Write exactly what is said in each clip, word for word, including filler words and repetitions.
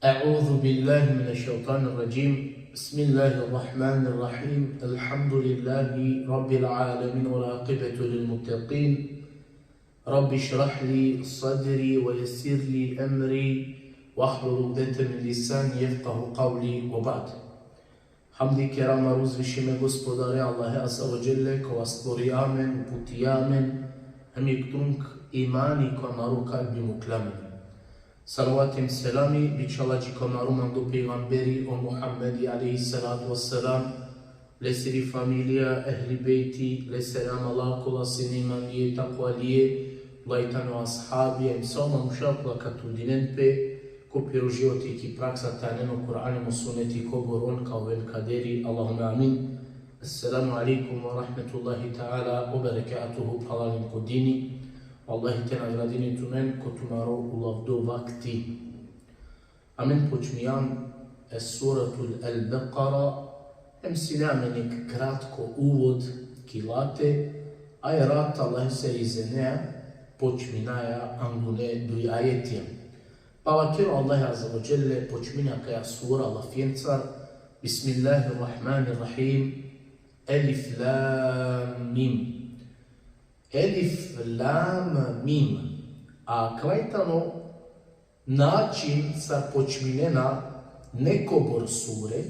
أعوذ بالله من الشيطان الرجيم. بسم الله الرحمن الرحيم. الحمد لله رب العالمين والعاقبة للمتقين. رب اشرح لي صدري ويسر لي أمري واحلل عقدة من لساني يفقه قولي وبعد. Hamdi kerama uzvišime Gospodare Allahe Azza wa Jelle, kova stvorija amen, uputija amen, hem jekh trunk imani ko amaro kalbi mukla amen. Salavati hem selami bičhala dži ko amaro mando pejgamberi o Muhammedi alejhi salatu vesselam, lesiri familija, ehli bejti, lesere amala kola sine imanlije, takvalije, ola i tane o ashabi, hem sa o manuša kola ka trudinen pe ko piro životi ki praksa te anen o Kur'ani hem o suneti kobor on ka oven kaderi, Allahumme amin. Esselamu alejkum ve rahmetullahi teala ve berekatuhu, phralalen ko dini. Allahi te nagradini tumen ko tumaro ulavdo vakti. Amen počmijan e Suratul El-Bekara, hem sine amen jekh kratko uvod ki late, a e rat Allahi se izenea počminaja angune duj ajetija. Pa vakeri o Allahi Azza wa Jelle, počmini akaja sura lafiencar: Bismillahirrahmanirrahim. Elif Lam Mim. Elif Lam Mim. Akava i tano način sar počminena nekobor sure,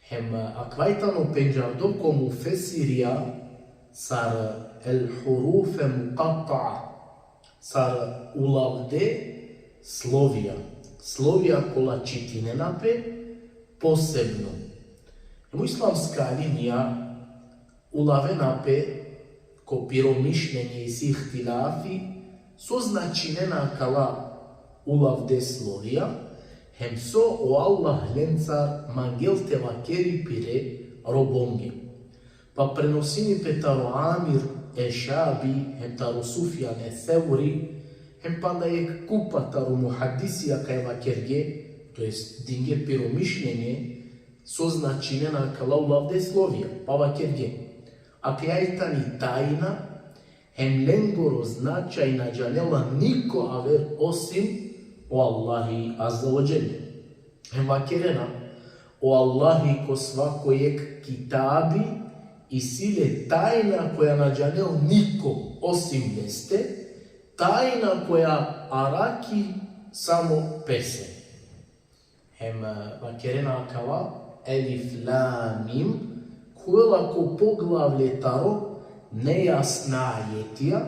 hem akava i tano pendžardo ko mufesirija sar el hurufe mukatta'a, sar ulavde slovija, slovija kola čitinena pe posebno. Hem o islamska alimija ulavena pe ko piro mišljenje, isi ihtilafi so značinena akala ulavde slovija, hem so o Allah lencar mangel te vakeri pire robonge. Pa prenosini pe taro Amir e Šabi, hem taro Sufjan e Seuri, hem panda jekh kupa taro muhadisija kaj vakerge, to jest dinge piro mišljenje, so značinena akala ulavde slovija, pa vakerge: Akaja i tani tajna, hem lengoro značaj na džanela niko aver osim o Allahi Azza wa Jelle. Hem vakerena: O Allahi ko svako jekh kitabi isi le tajna koja na džanel niko osim leste, tajna koja araki samo pese. Hem, e, vakerena akava: Elif Lam Mim, khuela ko poglavlje taro nejasna ajetija,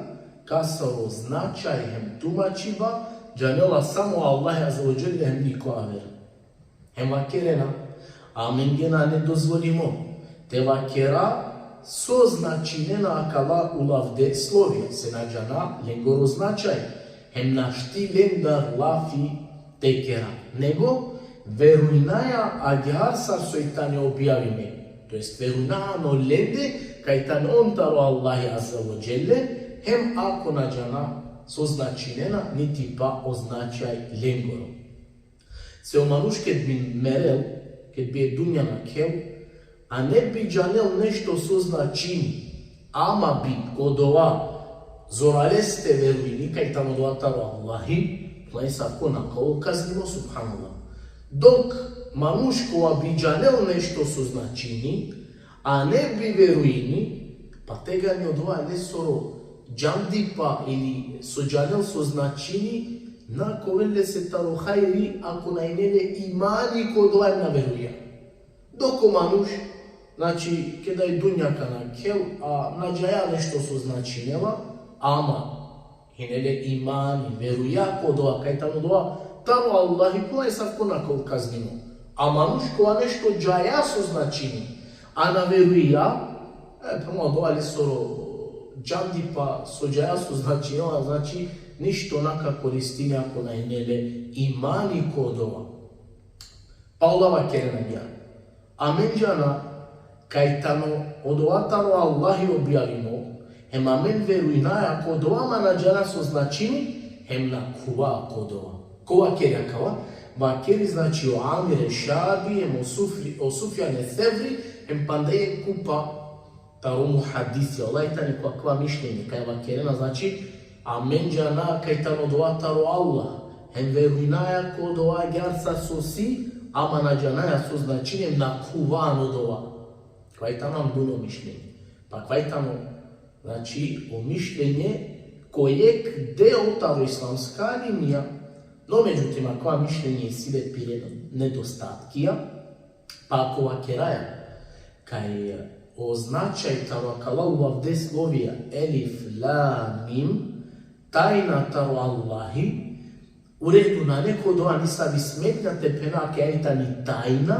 kasoro značaj hem tumačiba džanela samo Allah Azza wa Jelle hem niko aver. Hem vakerena: Amenge nane dozvolimo te vakera so značinena akala ulavde slovija, se na džana lengoro značaj, hem našti lendar lafi te kera. Nego verujnaja agjaar sar soj tane objavime. To jest verujnaja ano lende kaj tane on taro Allahi Azza wa Jelle, hem ako na džana so značinena, niti pa o značaj lengoro. Se o manuš ked bi merel, ked bi e dunja nakhel, a ne bi džanel nešto so značini, ama bi ko dova zoraleste verujini kaj tano dova taro Allahi, puna i savko na ka ol kaznimo, subhanallah. Dok manuš kova bi džanel nešto so značini, a ne bi verujini, pa tegani odova lesoro džandipa ili so džanel so značini, na ka ovel lese taro hajri ako na ine le imani ko odova hem na veruja. Dok o manuš, znači, keda i dunja ka nakhel, a na džaja nešto so značinela, ama ine le imani, veruja ko odova, kaj tano odova taro Allahi, puna i savko na ka ol kaznimo. A manuš kova nešto džaja so značini, a na veruja, e, puna odova lesoro džandipa so džaja so značinela, znači, ništo na ka koristini ako na ine le imani ko odova. Pa ola vakerena agjaar: Amen džana kaj tano odova taro Allahi objavimo, hem amen verujnaja ko odova, ama na džana so značini, hem na khuva ko odova. Ko vakeri akava? Vakeri, znači, o Amir e Šabi, hem o Sufri-, o Sufjan e Sevri, hem panda jekh kupa taro muhadisija, ola i tane ko akava mišljenje, kaj vakerena, znači, amen džana kaj tano odova taro Allah, Hem verujnaja ko dova agjaar sar so si, ama na džanaja so značini, hem nakhuvan odova. Kova i tano angluno mišljenje. Pa kova i tano, znači, o mišljenje ko jekh deo taro islamska alimija. No, međutim, akava mišljenje isi le pire nedostatkija, pa ako vakeraja kaj o značaj taro akala ulavde slovija, elif, lam, mim, tajna taro Allahi, u redu, nane ko dova nisavi smetnja te phena kaj i tani tajna,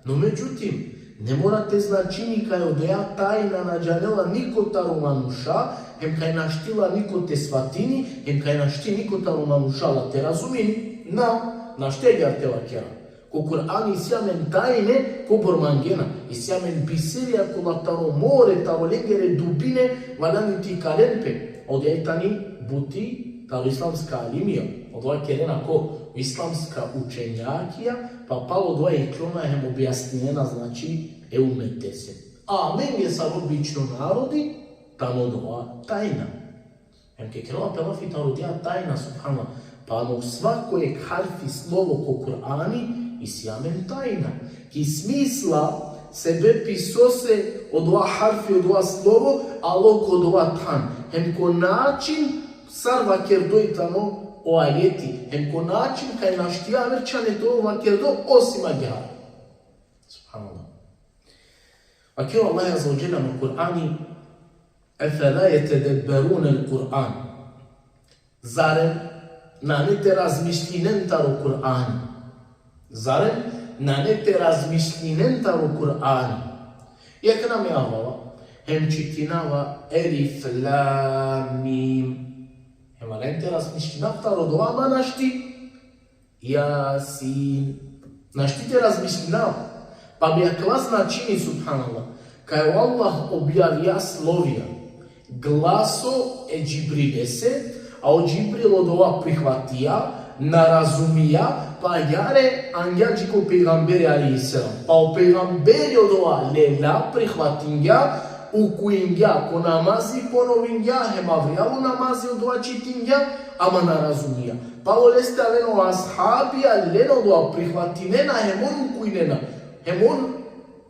no međutim, ne mora te značini kaj odoja tajna na džanela niko taro manuša, hem kaj našti la niko te svatini, hem kaj našti niko taro manuša la te razumini. Na, našti agjaar te vakera. Ko Kur'ani isi amen tajne kobor mangena, isi amen biserija kola taro more, taro lengere dubine valjani te ikalen pe. Odoja i tani buti taro islamska alimija. Odova kerena ko islamska učenjakija, pa palo odova iklona hem objasninena, znači, e umetese. A amenge sar obično narodi, tano odova tajna. Hem ked kerela pe lafi taro odoja tajna, subhanallah, pa ano svako jekh harfi, slovo ko Kur'ani isi amen tajna. Ki smisla, sebepi sose odova harfi, odova slovo, alo ko odova than. Hem ko način sar vakerdo i tano o ajeti. Hem ko način kaj našti aver čhane te ovel vakerdo osim agjaar. Subhanallah. Vakeri o Allah azze ve dželle ano Kur'ani: "Efela jetedebberune el-Kur'an." Zarem nane te razmislinen taro Kur'ani? Zarem nane te razmislinen taro Kur'ani? Jekh name avava, hem čitinava elif, lam, mim. Hem valjani te razmislinav taro odova, ama našti. Jasin. Našti te razmislinav. Pa bi akava značini, subhanallah, kaj o Allah objavija slovija glaso e Džibrilese, a o Džibril odova prihvatija, na razumija, pa agjaar angja dži ko pejgamberi alejhi selam. Pa o pejgamberi odova lela prihvatingja, ukuingja, ko namazi ponovingja, hem avrijalo namazi odova čitingja, ama na razumija. Palo leste avena o ashabija, lena odova, prihvatinena, hem on ukuinena, hem on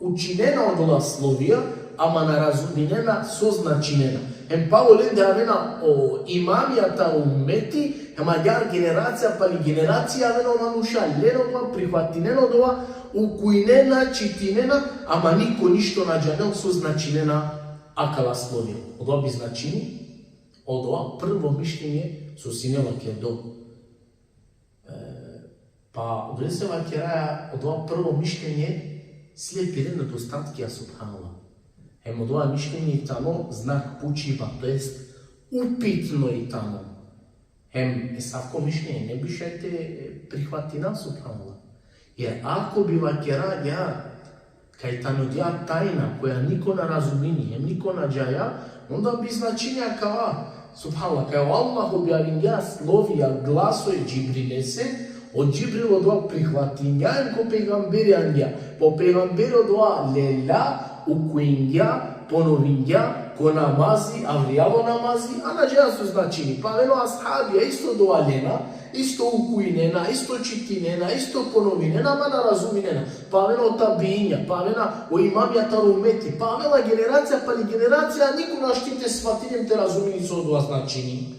učinena odola slovija, ama na razuminena so značinena. Hem palo lende avena o imamija taro ummeti, hem agjaar generacija pali generacija avena o manuša, lena odova, prihvatinena odova, ukuinena, čitinena, ama niko ništo na džanel so značinena akala slovija. Odova bi značini, odova prvo mišljenje so sine vakerdo. E, pa, odolese vakeraja, odova prvo mišljenje isi le pire nedostatkija, subhanallah. Hem odova mišljenje i tano znak pučiba, to jest upitno i tano. Hem esavko mišljenje ne bi šaj te prihvatina, subhanallah. Jer ako bi vakera agjaar, kaj tano odoja tajna, koja niko na razumini, hem niko na džaja, onda bi značini akava, subhanallah, kaj o Allah objavingja slovija glaso e Džibrilese, o Džibril odova prihvatingja, hem ko pejgamberi angja, pa o pejgamberi odova lela, ukuingja, ponovingja, ko namazi, avrijalo namazi, a na džaja so značini. Pa avena o ashabija, isto odova lena, isto ukuinena, isto čitinena, isto ponovinena, ama na razuminena. Pa avena o tabiinja, pa avena o imamija taro ummeti, pa avela generacija pali generacija, niko našti te svatini hem te razumini so odova značini.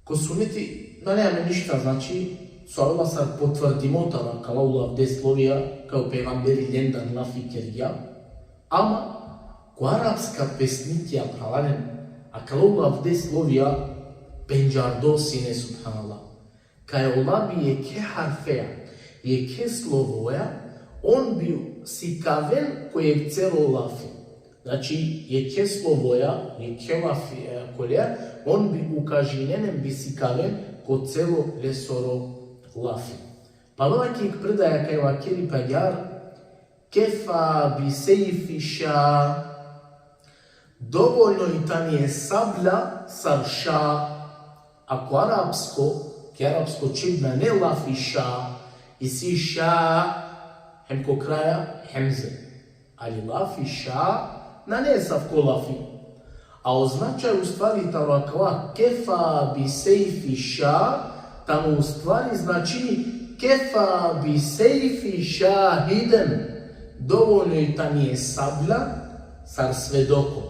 Ko suneti nane amen ništa, znači, so avela sar potvrdimo taro akala ulavde slovija, kaj o pejgamberi lendar lafi kergja, ama ko arapska pesnikija, phralalen, akala ulavde slovija pendžardo sine, subhanallah. Kaj ola bi jekhe harfeja, jekhe slovoja, on bi sikaven ko jekh celo lafi. Znači, jekhe slovoja, jekhe lafi, e, kolea, on bi ukažinen hem bi sikaven ko celo lesoro lafi. Pa avela ki jekh predaja kaj vakeri pe agjaar: Kefa bi sejfi ša. Dovoljno i tani e sablja sar ša. A ko arapsko, ki arapsko čhib nane lafi ša, isi ša, hem ko kraja hemze. Ali lafi ša nane esavko lafi. A o značaj u stvari taro akava kefa bi sejfi ša, tano u stvari značini kefa bi sejfi šahiden, dovoljno i tani e sablja sar svedoko.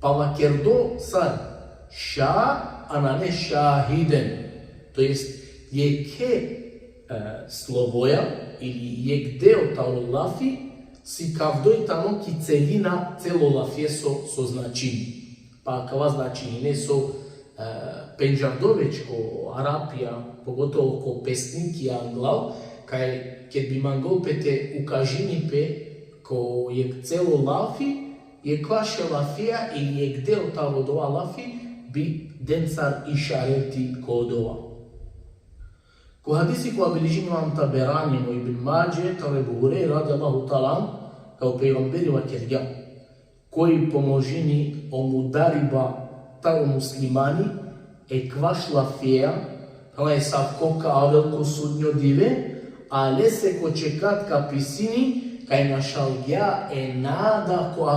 Pa vakerdo sar ša, a nane šahiden. To jest, jekhe e, slovoja ili jekh deo taro lafi, sikavdo i tano ki celina celo lafieso so značini. Pa akava značini so, e, pendžardo već ko Arapija, pogotovo ko pesnikija anglal, kaj ked bi mangol pe te ukažini pe ko jekh celo lafi, jekvaš lafija ili jekh deo taro dova lafi, bi dencar išareti ko dova. Ko hadisi kova biležini imam Taberani hem o Ibn Madže, taro Ebu Hurejre radijallahu ta'ala anhu, kaj o pejgamberi vakergja: Koj pomožini o mudariba taro muslimani, ekvaš lafija, pa esavko ka avel ko sudnjo dive, a lese ko čekat ka pisini, kaj našalgja e nada ko,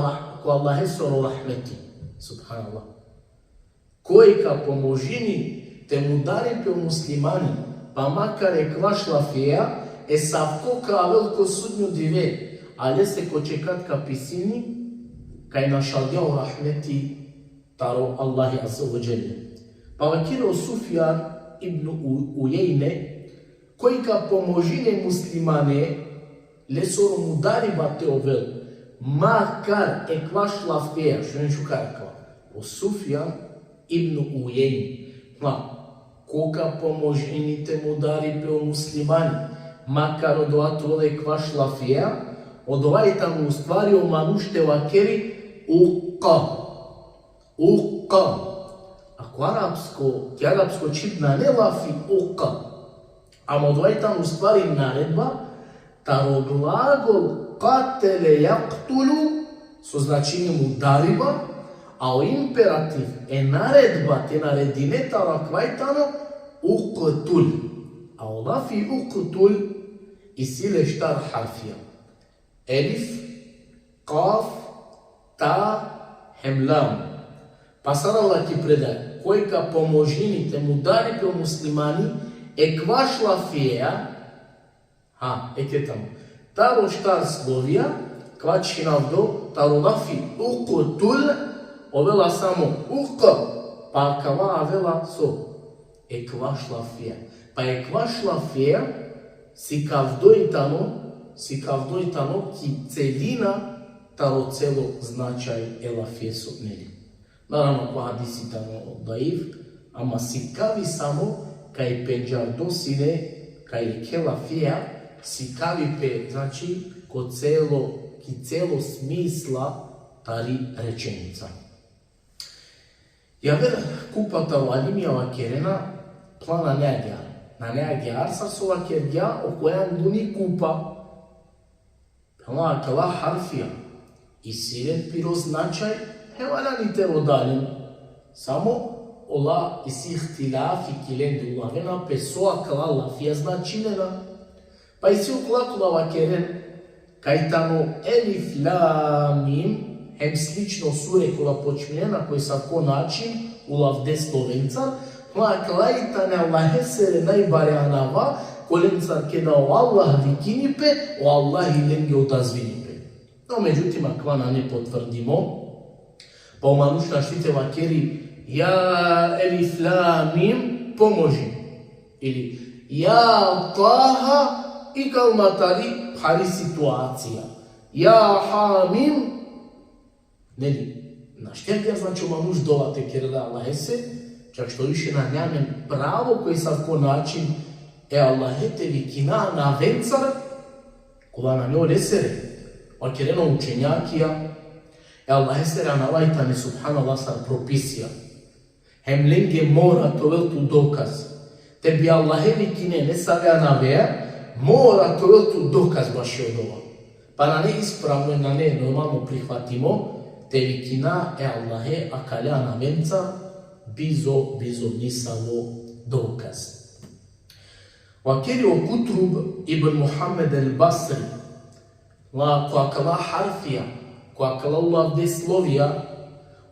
ko Allahesoro rahmeti. Subhanallah. Koj ka pomožini te mudari pe o muslimani, pa makar ekvaš lafija, esavko ka avel ko sudnjo dive, a lese ko čekat ka pisini, kaj našalgja o rahmeti taro Allahi Azze ve Dželle. Pa vakeri o Sufjan ibn U-, Ujejne, koj ka pomožini e muslimane, lesoro mudariba te ovel, makar ekvaš lafija, šunen šukar akava. O Sufjan ibn Ujejn. Ma, ko ka pomožini te mudari pe o muslimani, makar odova te ovel ekvaš lafija, odova i tano u stvari o manuš te vakeri ukka. Ukka. A ko arapsko, ki arapsko čhib nane lafi ukka. Ama odova i tano u stvari naredba, taro glagol katele jaktulu, so značini mudariba, a o imperativ, e naredba te naredine taro akava i tano uktul. A o lafi uktul isi le štar harfija. Elif, kaf, ta, hem lam. Pa sar ala ki predaja, koj ka pomožini te mudari pe o muslimani, ekvaš lafija, ha, eke tano. Taro štar slovija, kova čhinavdo, taro lafi uktul, ovela samo uk, pa akava avela so, ekvaš lafija. Pa ekvaš lafija, sikavdo i tano, sikavdo i tano ki celina taro celo značaj e lafieso, neli. Naravno, ko hadisi tano daif, ama sikavi samo kaj pendžardo sine, kaj ekhe lafija sikavi pe, znači, ko celo, ki celo smisla tari rečenica. Javer kupa taro alimija vakerena, pla nane agjaar. Nane agjaar sar so vakergja o kojan duni kupa. Ama akala harfija isi len piro značaj, hem valjani te roda len. Samo ola isi ihtilafi ki lende, ulavena pe so akala lafija značinena. Pa isi okola kola vakeren, kaj tano elif, lam, mim, hem slično sure kola počminena ko esavko način, ulavde slovencar, ma akala i tane Allahesere najbare anava, kolencar keda o Allah vikini pe, o Allah i lenge odazvini pe. No, međutim, akava nane potvrdimo, pa o manuš našti te vakeri, ja elif, lam, mim, pomoži. Ili, ja Taha, ikal ma tari phari situacija. Ja Hamim, neli, našti agjaar, znači, o manuš dova te kerel e Allahese, čak što više nane amen pravo ko esavko način e Allahe te vikina anavencar, kola nane olesere. Vakerena o učenjakija, e Allahesere anava i tane, subhanallah, sar propisija. Hem lenge mora te ovel tu dokaz. Te bi Allahe vikine nesave anavea, mora te ovel tu dokaz bašo odova. Pa nane ispravno, nane normalno prihvatimo, te vikina e Allahe akale anavenca bizo, bizo nisavo dokaz. Vakeri o Kutrub ibn Muhammed el-Basri, la ko akala harfija, ko akala ulavde slovija,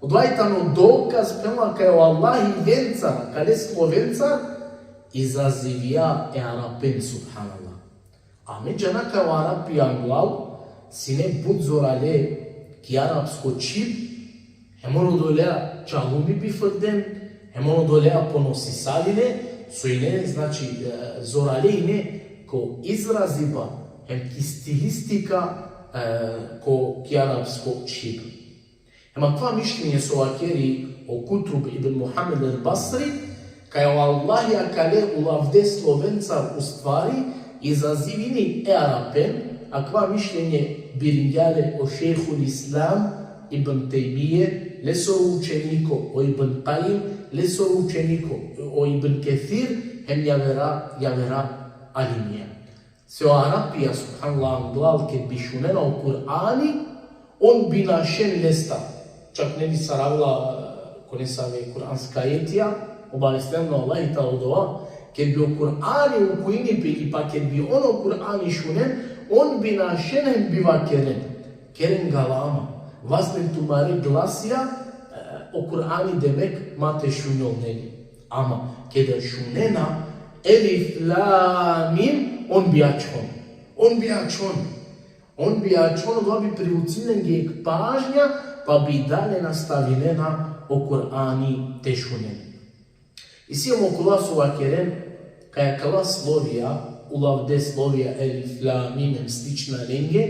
Odova tano dokaz prema kaj o Allahi venca, kale slovenca, izazivija e Arapen, subhanallah. A me džana kaj o Arapi anglal sine but zorale ki arapsko čhib, hem on odolea čalumi bifrden, hem on odolea ponosisavine, so ine, znači, e, zorale ine ko izraziba, hem ki stilistika, e, ko ki arapsko čhib. Hem akava mišljenje so vakeri o Kutrub ibn Muhammed el-Basri, kaj o Allahi akale ulavde slovenca u stvari izazivini e Arapen, akava mišljenje biringja le o Šejhul Islam ibn Tejmije, lesoro učeniko o Ibn Kajim, lesoro učeniko o Ibn Kethir, hem javera, javera alimija. Se o Arapija, subhanallah, anglal ked bi šunena o Kur'ani, on bi našen lesta. Čak ne bi saravla, e, ko nesave kur'anska ajetija, obavestena o Allahi taro dova, ked bi o Kur'ani ukujini pe ili pa ked bi on o Kur'ani šunen, on bi našen hem bi vakeren: Keren galama, vazden tumare glasija, e, o Kur'ani demek ma te šunjol, neli. Ama keda šunena Elif Lam Mim, on bi ačhon. On bi ačhon. On bi ačhon, odova bi privucin lenge jekh pažnja, pa bi dalje nastavinena o Kur'ani te šunen. Isi hem okola so vakeren kaj akala slovija, ulavde slovija Elif Lam Mim hem slična lenge,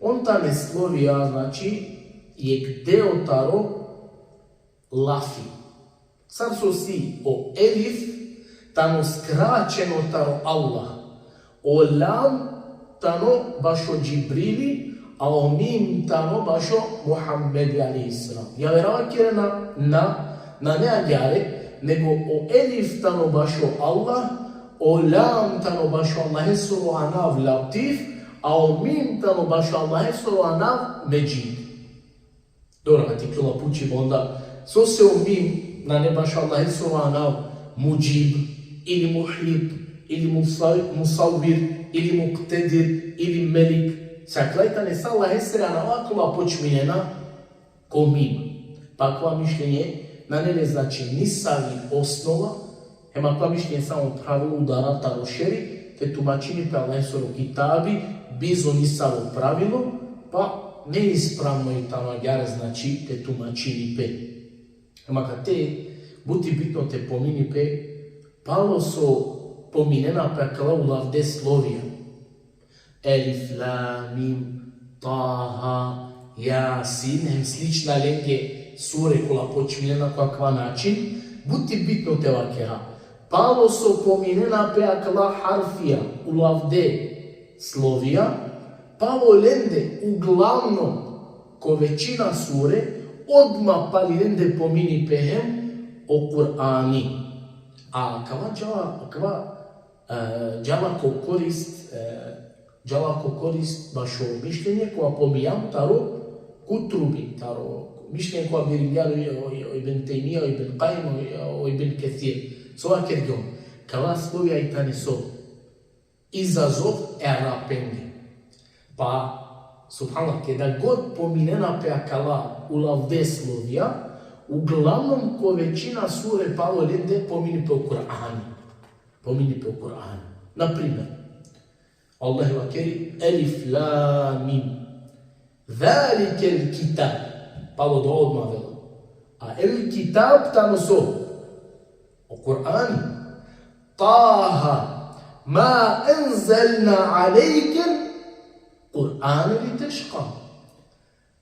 on tane slovija, znači, jekh deo taro lafi. Sar so si o Elif tano skraćeno taro Allah, o Lam tano bašo Džibrili, a o Mim tano bašo Muhammedi alejhi selam. Javera vakerena na, nane agjaar, nego o Elif tano bašo Allah, o Lam tano bašo Allahesoro anav Latif, a o Mim tano bašo Allahesoro anav Medžid. Dobro, a te ikljola pučibe onda, sose o Mim nane bašo Allahesoro anav Mudžib, ili Muhit, ili Musa-, Musavvir, ili Muktedir, ili Melik. Se akala tane sa Allahesere anava kola počminena ko Mim. Pa akava mišljenje nane le, znači, nisavi osnova, hem akava mišljenje samo pravilo udara taro šeri, te tumačini pe Allahesoro kitabi bizo nisavo pravilo, pa neispravno i tano agjaar, znači, te tumačini pe. Hem akate but i bitno te pomini pe, palo so pominena pe akala ulavde slovija. Elif, Lam, Mim, Taha, Jasin, hem slična lenge sure kola počminena ko akava način, but i bitno te vakera. Palo so pominena pe akala harfija, ulavde slovija, palo lende, uglavnom, ko većina sure, odma pali lende pomini pe hem o Kur'ani. A akava džala, akava, e, džala ko korist, e, džala ko korist bašo mišljenje kova pominjam taro Kutrubi, taro mišljenje kova biringja o, o, o Ibn Tejmija, o Ibn Kajim, o, o Ibn Kethir. So vakergjon, akala slovija i tane so izazov e Arapenge. Pa, subhanallah, keda god pominena pe akala ulavde slovija, uglavnom ko većina sure palo lende pomini pe o Kur'ani. Pomini pe o Kur'ani. Na primer, Allah vakeri: Elif Lam Mim. Zalikel kitab. Palo dova odma avela. A el kitab tano so? O Kur'ani. Taha. Ma enzelna alejkel Kur'ane li teška.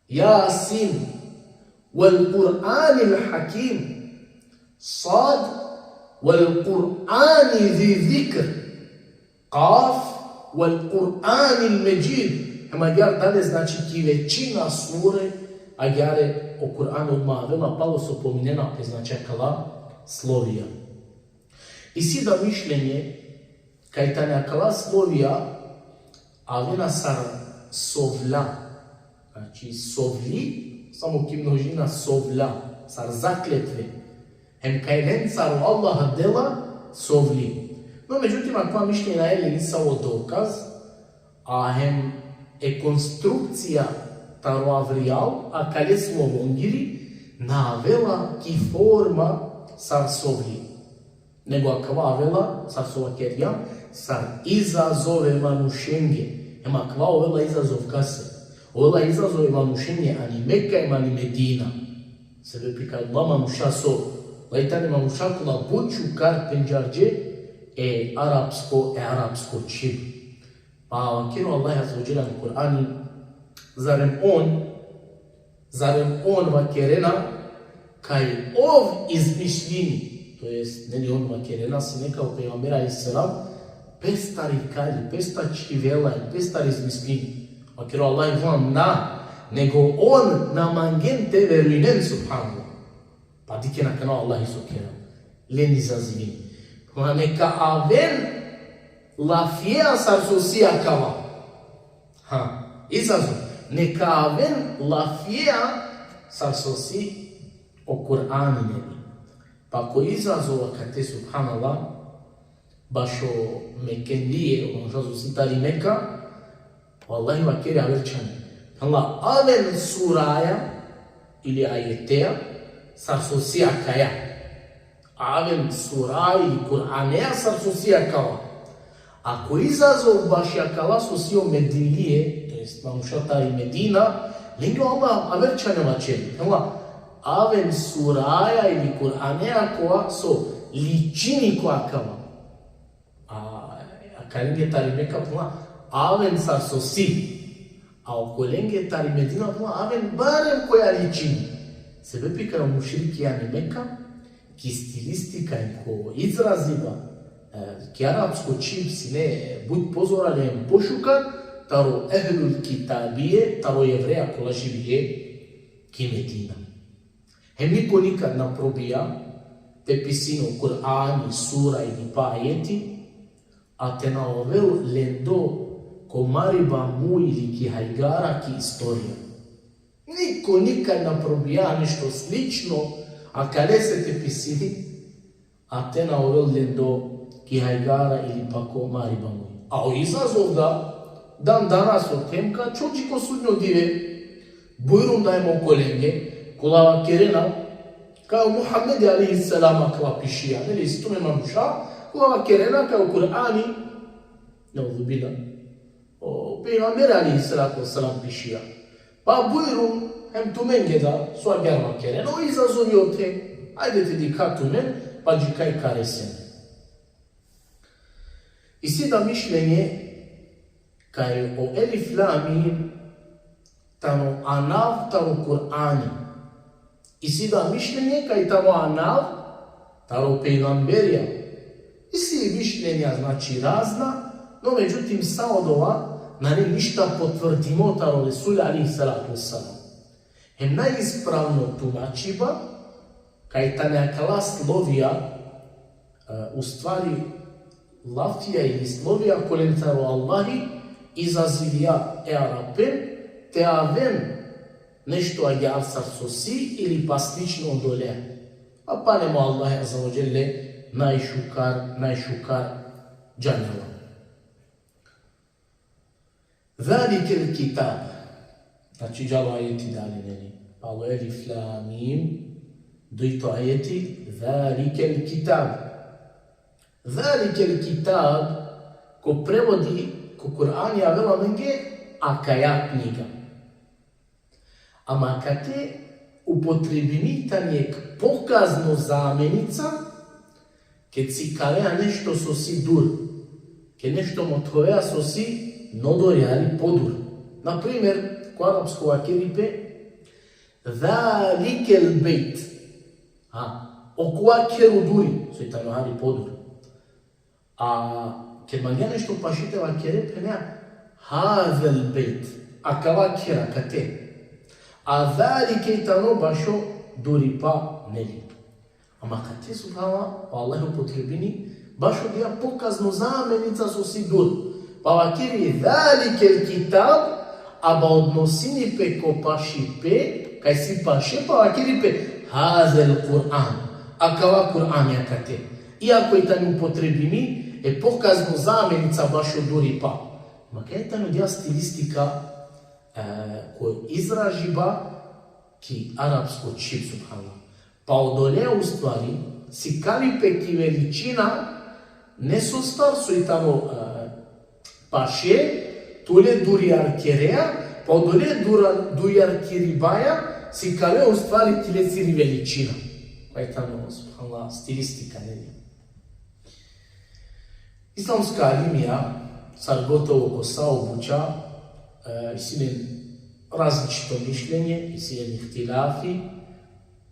Jasin. Vel Kur'anil hakim. Sad. Vel Kur'ani zi zikr. Kaf, vel Kur'anil Medžid. Hem agjaar dalje, znači, ki većina sure, agjaar o Kur'an odma avela, palo so pominena pe, znači, akala slovija. Isi da mišljenje, kaj tane akala slovija avena sar sovla. Znači, sovli, samo ki množina sovla, sar zakletve. Hem kaj lencar o Allah dela sovli. No, međutim, akava mišljenje nane le nisavo dokaz, a hem e konstrukcija taro avrijal, akale slovongiri, na avela ki forma sar sovli. Nego akava avela, sar so vakergjam, sar izazov e manušenge. Hem akava ovela izazov kase? Ovela izazov e manušenge ani Meka hem ani Medina. Sebepi kaj ola manuša so, ola tane manuša kola but šukar pendžarđe e arapsko, e arapsko čhib. Pa vakeri o Allah Azze ve Dželle ano Kur'ani, zarem on, zarem on vakerena kaj ov izmislini, to jest, neli, on vakerena sine kaj o pejgamber alejhi selam pestar ikali, pestar čhivela, pestar izmislini. Vakeri o Allah, na, nego on na mangen te verujnen, subhanallah. Pa dikhen akana o Allah so kera. Len izazivini. Pa neka aven lafija sar so si akava. Ha, izazov. Neka aven lafija sar so si o Kur'ani, neli. Pa ko izazov akate, subhanallah, bašo Mekenlije, ono so si tari Meka, vallahi vakeri aver čhane. Phenela, aven suraja ili ajeteja sar so si akaja. Aven suraja ili Kur'aneja sar so si akava. A ko izazov baši akala so si o Medinlije, to jest manuša tari Medina, lenge o Allah aver čhane vaćeri. Phenela, aven suraja ili Kur'aneja kova so ličini ko akava. A, a kalenge tari Meka phenela, aven sar so si. A okolenge tari Medina phenela, aven barem koja ličini. Sebepi kaj o mušrikija ani Meka, ki stilistika hem ko izraziba, e, ki arapsko čhib sine but pozorale hem pošukar taro ehlul kitabije, taro jevreja kola živinge ki Medina. Hem niko nikad na probija te pisini o Kur'ani, sura ili pa ajeti, a te na ovel lendo ko mariba muj ili ki hajgara, ki istorija. Niko nikad na probija nešto slično akalese te pisini, a te na ovel lendo ki hajgara ili pa ko mariba muj. A o izazov da, dan danas o temka, čoči ko sudnjo dive. Bujrum da hem okolenge kola vakerena kaj o Muhammed alejhi selam akava pišija, neli, isi tumen manuša kola vakerena kaj o Kur'ani, neuzubillah, o pejgamber alejhi salatu ve selam pišija. Pa bujrum hem tumenge da, so agjaar vakerena, o izazovi ote, ajde te dikha tumen, pa dži kaj ka resen. Isi da mišljenje kaj o Elif Lam Mim tano anav taro Kur'ani. Isi da mišljenje kaj tano anav taro pejgamberija. Isi mišljenja, znači, razna, no međutim sa odova nane ništa potvrdimo taro Resul alejhi salatu vesselam. Hem najispravno tumačiba, kaj tane akala slovija, e, u stvari lafija ili slovija kolencar o Allahi izazivija e Arapen te aven nešto agjaar sar so si ili pa slično odolea. A palem o Allah azze ve dželle najšukar, najšukar džanela. Zalikel kitab. Znači, džala o ajeti dalje, neli? Palo Elif Lam Mim, dujto ajeti, Zalikel kitab. Zalikel kitab, ko prevodi, ko Kur'ani avela amenge akaja knjiga. Ama kate upotrebimi tani jekh pokazno zamenica, ked sikavea nešto so si dur, ked nešto mothovea so si nodor jari podur. Na primer, ko arapsko vakeri pe, zalikel bejt. A, okova khero duri, soj tano hari podur. A ked mangea nešto paši te vakere, phenea, hazel bejt, akava khera kate. A zalike tano bašo duripa, neli? Ama kate, subhanallah, o Allah upotrebini bašo dija pokazno zamenica so si dur. Pa vakeri, zalikel kitab, aba odnosini pe ko pašipe, kaj si paše, pa vakeri pe, hazel Kur'an, akava Kur'ani akate. Iako i tani upotrebimi e pokazno zamenica bašo duripa. Ma kaj tani odija stilistika, e, ko izražiba, Ki arapsko čhib, subhanallah. Pa odole u stvari, sikali pe ki veličina, ne so star so i tano, e, paše, tule durjarkerea, pa odole dura-, durjarkeribaja, sikale u stvari ki lesiri veličina. Koja i tano, subhanallah, stilistika, neli? Islamska alimija, sar gotovo ko sa o buća, e, isi len različito mišljenje, isi len ihtilafi,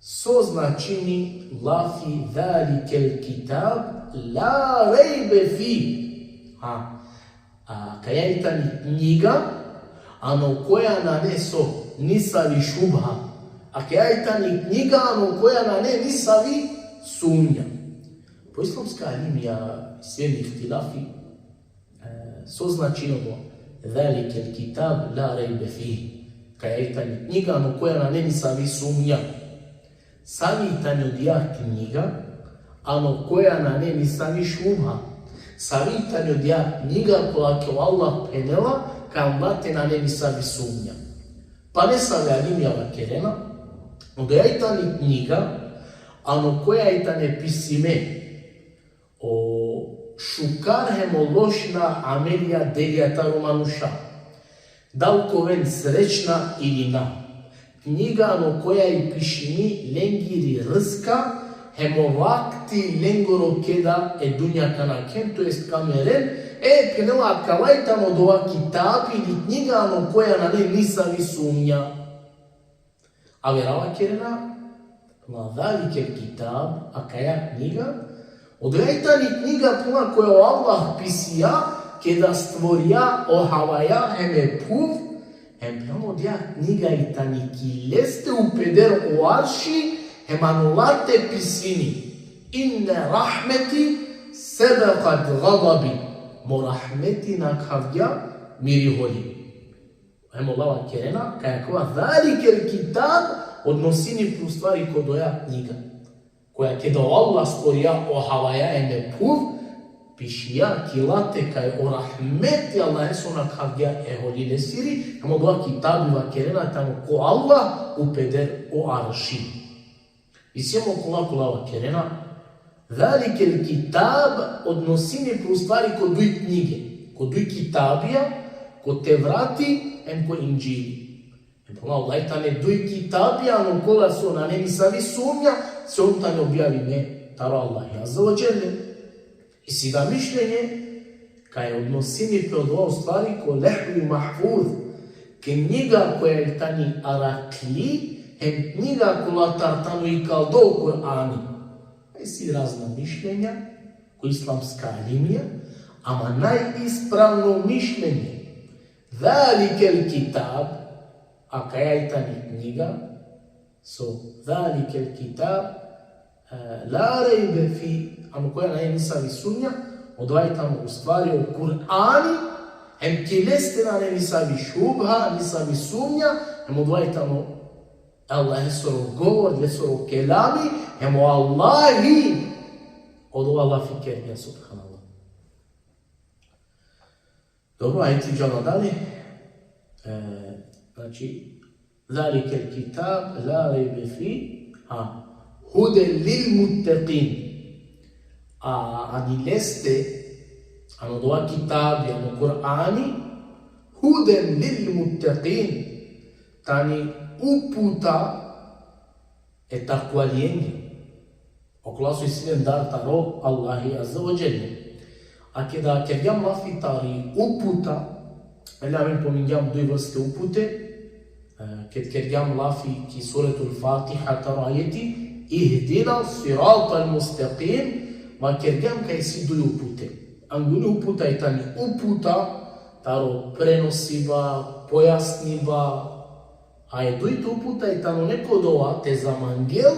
so značini lafi zalikel kitab la rejbe fi. Ha, a kaja i tani knjiga, ano koja nane so, nisavi šubha. A kaja i tani knjiga, ano koja nane nisavi sumnja. Po islamska alimija, isi len ihtilafi, e, so značini ovo, zalikel kitab la rejbe fi. Kaja i tani knjiga, ano koja nane nisavi sumnja. Savi tani odija knjiga, ano koja nane nisavi šubha. Savi tani odija knjiga kola ke o Allah phenela, kaj ano late nane nisavi sumnja. Pa nesave alimija vakerena, odija i tani knjiga, ano koja i tane pisime o šukar hem o lošna amelija, delija taro manuša. Dal ka oven srećna ili na. Knjiga ano koja i pišimi lengiri rizka, hem o vakti lengoro keda e dunja ka nakhen, to jest ka meren, e, phenela, akava i tano odova kitabi ili knjiga ano koja nane nisavi sumnja. Avera vakerena, ma zalikel kitab, akaja knjiga, odija i tani knjiga, phenela, koja o Allah pisija, keda stvorija o havaja hem e phuv, hem phenela, odija knjiga i tani ki leste upeder o arši, hem ano late pisini: Inne rahmeti sebekat gadabi. Mo rahmeti nakhavgja miri holi. Hem ola vakerena, kaj akava zalikel kitab odnosini pe u stvari ko odoja knjiga. Koja keda o Allah stvorija o havaja hem e phuv, pišija ki late kaj o rahmeti Allaheso nakhavgja e holi lesiri, hem odova kitabi vakerena tano ko Allah upeder o arši. Isi hem okola kola vakerena, zalikel kitab odnosini pe u stvari ko duj knjige, ko duj kitabija, ko Tevrati hem ko Indžili. Hem phenela, ola i tane duj kitabija, ano kola so nane nisavi sumnja, so tane objavime taro Allahi Azze ve Dželle. Isi da mišljenje, kaj odnosini pe odova u stvari ko Levhi Mahfuz, knjiga koja i tani arakli, hem knjiga kola tar tano ikaldo o Kur'ani. Isi razna mišljenja ko islamska alimija, ama najispravno mišljenje, zalikel kitab, akaja i tani knjiga, so zalikel kitab, e, la rejbe fi, ano koja nane nisavi sumnja, odova i tano u stvari o Kur'ani, hem ki leste nane nisavi šubha, nisavi sumnja, hem odova i tano Allahesoro govor, lesoro kelami, hem o Allahi odova lafi kergja, subhanallah. Dobro, ajde, džala dalje. E, znači, zalikel kitab la rejbe fi, ha, huden lil muttekin. A ani leste, ano odova kitabi, ano Kur'ani, huden lil muttekin, tani uputa e takvalijenge. Okola so isi len dar taro Allahi Azze ve Dželle. A keda kergjam lafi tari uputa, e, amen pomingjam duj vrste upute, e, ked kergjam lafi ki Suretul Fatiha taro ajeti, ihdina siratal mustekim, ma kergjam kaj isi duj upute. Anguni uputa i tani uputa taro prenosiba, pojasniba, a e dujto uputa i tano neko dova te zamangel,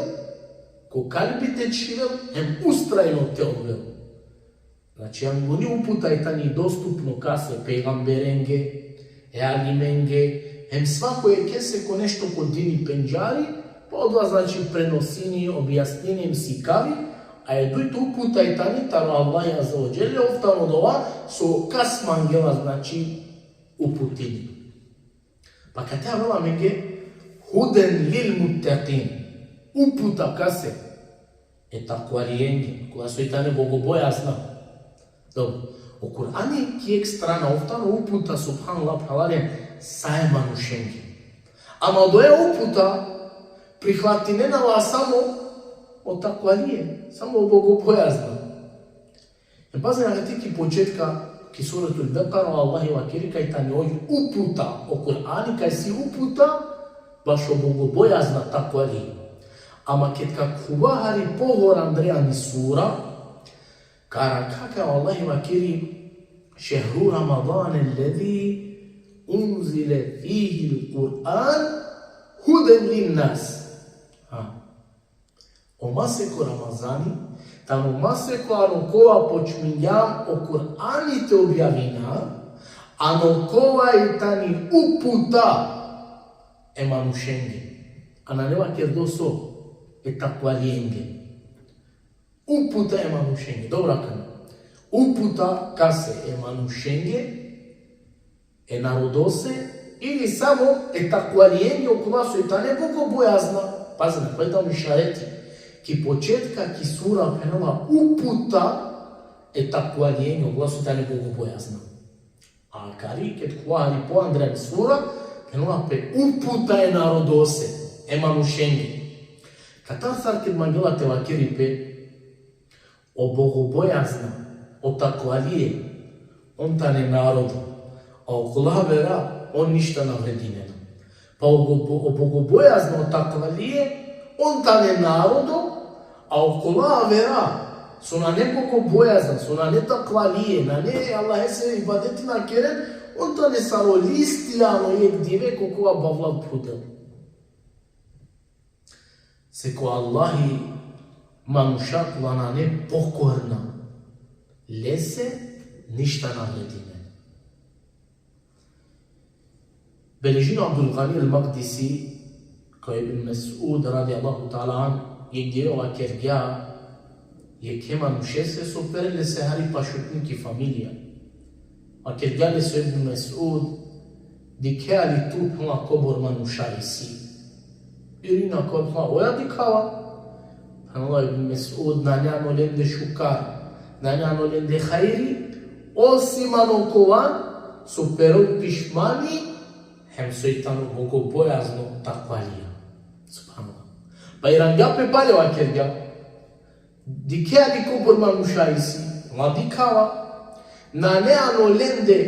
ko kalbi te čhivel, hem ustrajno te ovel. Znači, anguni uputa i tani dostupno kase, pejgamberenge, e alimenge, hem svako jekese ko nešto ko dini pendžari, pa odova, znači, prenosini, objasnini hem sikavi, a e dujto uputa i tani taro Allahi Azze ve Dželle, ov tano odova so kas mangela, znači, uputini. Pa kate avela amenge Huden lil muttaqin. Uputa kase? E takvalijenge, kola soj tane bogobojazna. Dobro. O Kur'ani ki jekh strana, ov tano uputa, subhanallah, phralalen, sa e manušenge. Ama odoja uputa prihlatinena la samo o takvalije, samo o bogobojazna. E, pazi, na, ki početka, ki Suratul Bekara, o Allahi vakeri kaj tani oj uputa, o Kur'ani kaj si uputa bašo bogobojazna, takvali. Ama ked ka khuva hari pohor andre ani sura, ka arakha kaj o Allahi vakeri: Šehru Ramadan ellezi unzile fihi l-Kur'an huden lin-nas. Ha. O masek o Ramazani tano masek ano kova počmingjam o Kur'ani te objavina, ano kova i tani uputa e manušenge. A nane vakerdo so? E takvalijenge. Uputa e manušenge. Dobro, akana. Uputa kase? E manušenge, e narodose, ili samo e takvalijenge, okola soj tane bogobojazna? Pazi, na, kova tano išareti. Ki početka ki sura phenela uputa e takvalijenge, okola soj tane bogobojazna. A kari, ked khuva hari po andre ani sura, phenela pe uputa e narodose, e manušenge. Katar sar ked mangela te vakeri pe, o bogobojazna, o takvalije, on tane narodo, a okola avera, on ništa na vredinena. Pa o go-, o bogobojazna, o takvalije, on tane narodo, a okola avera so nane bogobojazna, so nane takvalije, nane Allahese ibadeti na keren, on tane sar o listija ano jekh dive ko kova bavlal phrudel. Seko Allahi manuša kola nane pokorna lese ništa na vredinena. Beležini o Abdul Gani el-Makdisi, kaj o Ibn Mes'ud, radijallahu ta'ala anhu, jekh dive vakergja jekhe manušese so perel lese hari pašutni ki familija. Vakergja lese o Ibn Mes'ud: Dikhea li tu, phenela, kobor manuša isi? Irini, kobor, phenela, oja dikhava. Phenela o Ibn Mes'ud: Nane ano lende šukar, nane ano lende hajri, osim ano kova so perel pišmani, hem soj tano bogobojazno, takvalija. Subhanallah. Pa irangja pe pale, vakergja: Dikhea li kobor manuša isi? Phenela, dikhava. Nane ano lende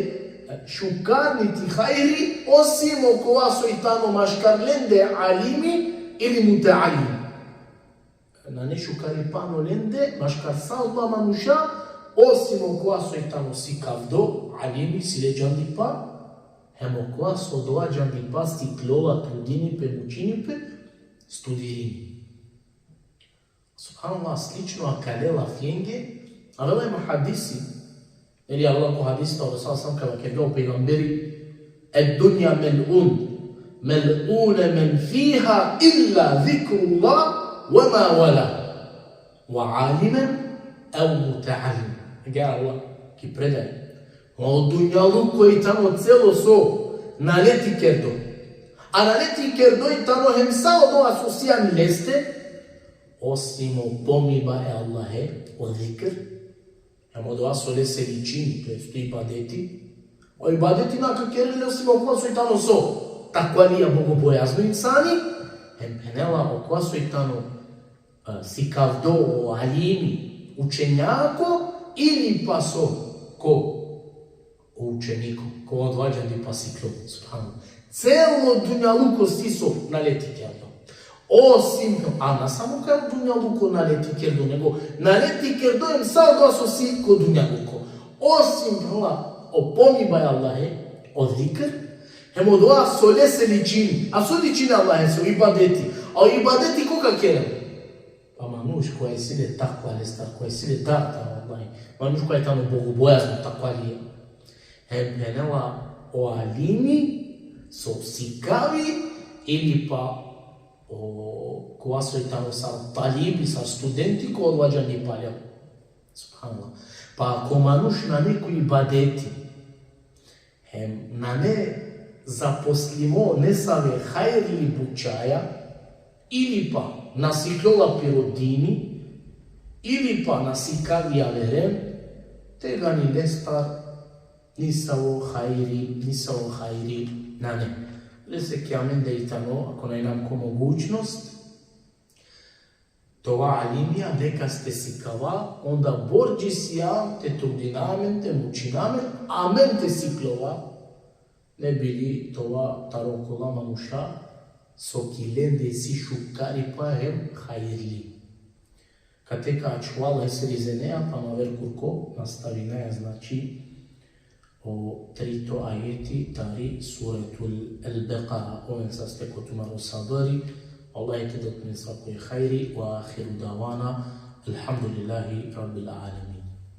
šukar niti hajri, osim okova soj tano maškar lende alimi ili mutealim. Nane šukaripa ano lende maškar sa odola manuša, osim okova soj tano sikavdo, alimi, si le džandipa, hem okova so odola džandipa siklola, trudini pe, mučini pe, studirini. Subhanallah, slično akale lafenge avela hem hadisi. Ili avela ko hadisi, o Resul sallallahu alejhi ve sellem vakergja o pejgamberi: Ed-dunja mel'un, mel'une men fiha illa zikrullah ve ma vala, ve alimen ev muteallim. Agjaar avela ki predaja: O dunjaluko i tano celo so naletikerdo. A naletikerdo i tano hem sa odova so si ani leste, osim o pomiba e Allahe, o zikr, hem odova so lese ličini, to jest o ibadeti. O ibadeti na ka kerel le osim okova soj tano so? Takvalija, bogobojazno insani, hem phenela okova soj tano, e, sikavdo, o alimi, učenjako, ili pa so? Ko? O učeniko, kova odova džandipa siklo, subhanallah. Celo dunjaluko si so naletikerdo. Osim, a na samo kaj o dunjaluko naletikerdo, nego naletikerdo hem sa odova so si ko dunjaluko. Osim, phenela, o pomiba e Allahe, o zikr, hem odova so lese ličini. A so ličini Allahese? O ibadeti. A o ibadeti ko ka kerel? Pa manuš kova isi le takva lestar, kova isi le dar taro Allahi, manuš kova i tano bogobojazno, takvalija. Hem phenela, o alimi so sikavi, ili pa okova soj tano sar talibi, sar studenti, kova odova džandipa lel. Subhanallah. Pa ako manuš nane ko ibadeti, hem nane zaposlimo nesave hajrli bučaja, ili pa na sikljola piro dini, ili pa na sikavi averen, tegani lestar nisavo hajri, nisavo hajri nane. Lese ki amende i tano, ako nane nam ko mogućnost, te ova alimija, nekas te sikava, onda bordži sijam te trudina amen, te mučina amen, amen te sikljova, ne bi li te ova taro kola manuša so ki lende isi šukaripa hem hajrli. Kate ka ačhola lesiri zeneja, pa aver kurko nastavinaja, znači, o trito ajeti tari Suretul El-Bekara. Oven saste ko tumaro sabri, Allah te da tumen svako hajri, ve ahiru davana, elhamdulillahi rabbil alemin.